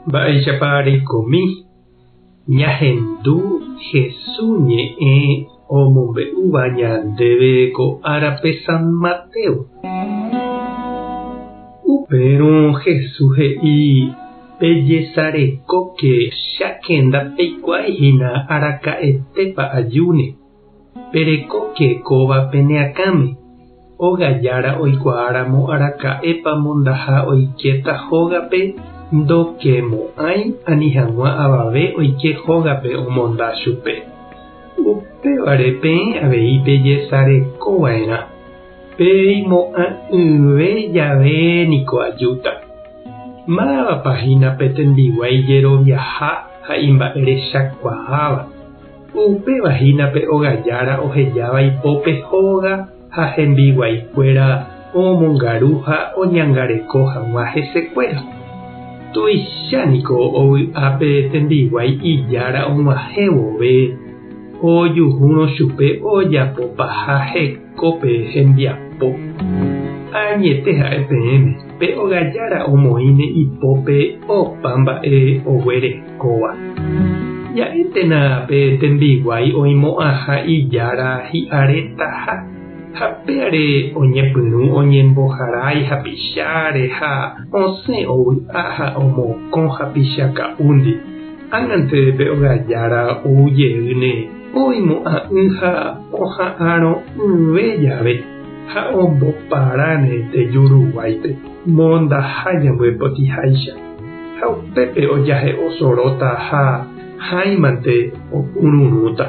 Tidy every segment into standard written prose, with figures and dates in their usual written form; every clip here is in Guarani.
Mba'éichapa reikomi ñahendu Hesu ñe'ẽ omombe'úva ñandéve ko árape San Mateo? Upérõ Hesu he'i, Pejesarekóke, cháke ndapeikuaái hína araka'etépa ajúne. Perekóke kóva pene akãme, óga jára oikuaáramo araka'épa mondaha oikéta hógape ndokemo'ãi ani hag̃ua avave oike hógape omonda chupe. Upévare peẽ avei pejesarekova'erã. Peimo'ã'ỹve jave niko ajúta. Mávapa hína pe tembiguái jeroviaha ha imba'erechakuaáva? Upéva hína pe ogajára ohejáva ipópe hóga ha hembiguaikuéra omongaru ha oñangareko hag̃ua hesekuéra. Tuicha niko ovy'a pe tembiguái ijára og̃uahẽ vove ojuhúrõ chupe ojapopaha hekópe hembiapo. Añete ha'e peẽme, pe ogajára omoĩne ipópe opa mba'e oguerekóva. Ja'éntena pe tembiguái oimo'ãha ijára hi'aretaha, ha péare oñepyrũ oñemboharái hapicháre ha osẽ ovy'a ha omokõ hapicha ka'úndi. Ág̃ante pe ogajára ou jeýne oimo'ã'ỹ ha oha'arõ'ỹve jave, ha omboparáne tejuruguáipe mondaha ñambyepotĩháicha. Ha upépe ojahe'o soróta ha hãimante opururũta.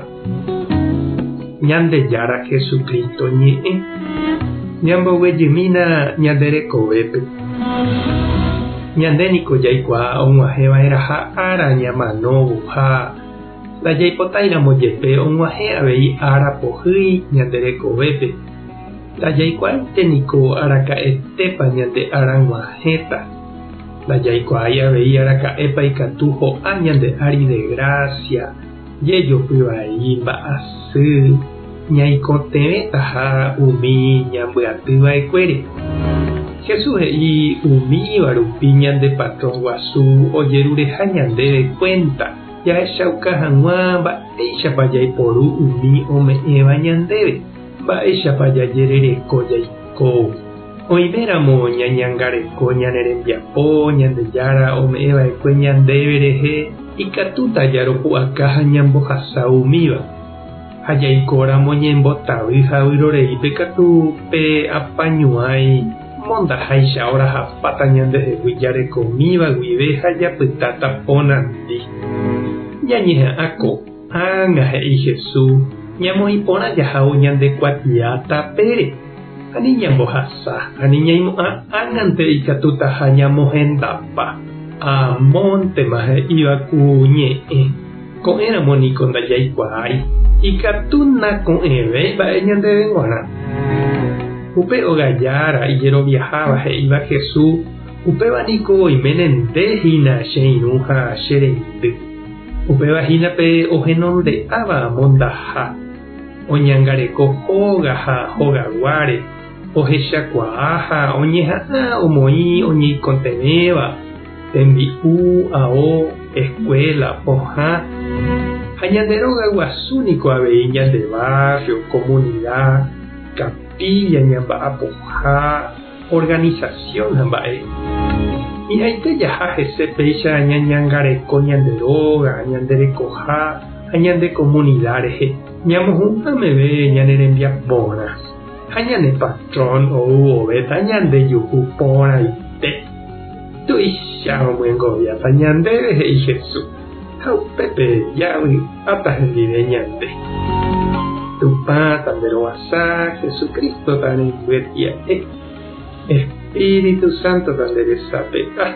Ñandejára Jesucristo ñe'ẽ ñamboguejymína ñande rekovépe. Ñande niko jaikuaa og̃uahẽva'erãha ára ñamanóvo ha ndajaipotáiramo jepe og̃uahẽ avei ára pohýi ñande rekovépe. Ndajaikuaáinte niko araka'etépa ñande ára g̃uahẽta. Ndajaikuaái avei araka'épa ikatu ho'a ñande ári desgracia, jejopy vai, mba'asy, ñaikotevẽtaha umi ñambyaty va'ekuére. Jesús he'i umíva rupi ñande patrón guasu ojerureha ñandéve cuenta jahechauka hag̃ua mba'éichapa jaiporu umi ome'ẽva ñandéve, mba'éichapa jajerereko jaikóvo. Oiméramo ñañangareko ñane rembiapo Ñandejára ome'ẽ va'ekue ñandéve rehe, ikatúta jaropu'aka ha ñambohasa umíva. Ha jaikóramo ñembotavy ha vyroreípe katu pe apañuãi mondaháicha orahapáta ñandehegui jarekomíva guive ha japytáta ponandi. Ñañeha'ã ko'ág̃a, he'i Jesús, ñamoĩ porã jahávo ñande kuatia tapére. Ani ñambohasa, ani ñaimo'ã ág̃ante ikatutaha ñamohendapa. Amóntema he'íva ku ñe'ẽ, ko'ẽramo niko ndajaikuaái, ikatu nako'ẽvéi mba'e ñandéve g̃uarã. Upe óga jára ijeroviaháva he'íva Jesús, upéva niko oiméne nde hína che irũ ha che reindy. Upéva hína pe ohenonde'áva mondaha. Oñangareko hóga ha hogaguáre, ohechakuaa ha oñeha'ã omoĩ oñeikotevẽva, tembi'u, ao, escuela, pohã, ha ñande róga guasu niko avei ñande barrio, comunidad, capilla ñamba'apoha, organización ha mba'e. Hi'ãite jaha hese péicha ñañangareko ñande róga, ñande rekoha ha ñande comunidad rehe, ñamohu'ã meve ñane rembiaporã ha ñane patrón ou vovéta ñande juhu porãite. Tuicha omyengoviáta ñandéve, he'i Jesús, ha upépe javy'áta hendive ñande. Tupã tanderovasa, Jesucristo tarembyetia'e, Espíritu Santo tanderesape'a.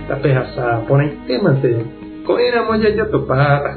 Tapehasa porãitémante, ko'ẽramo jajotopáta.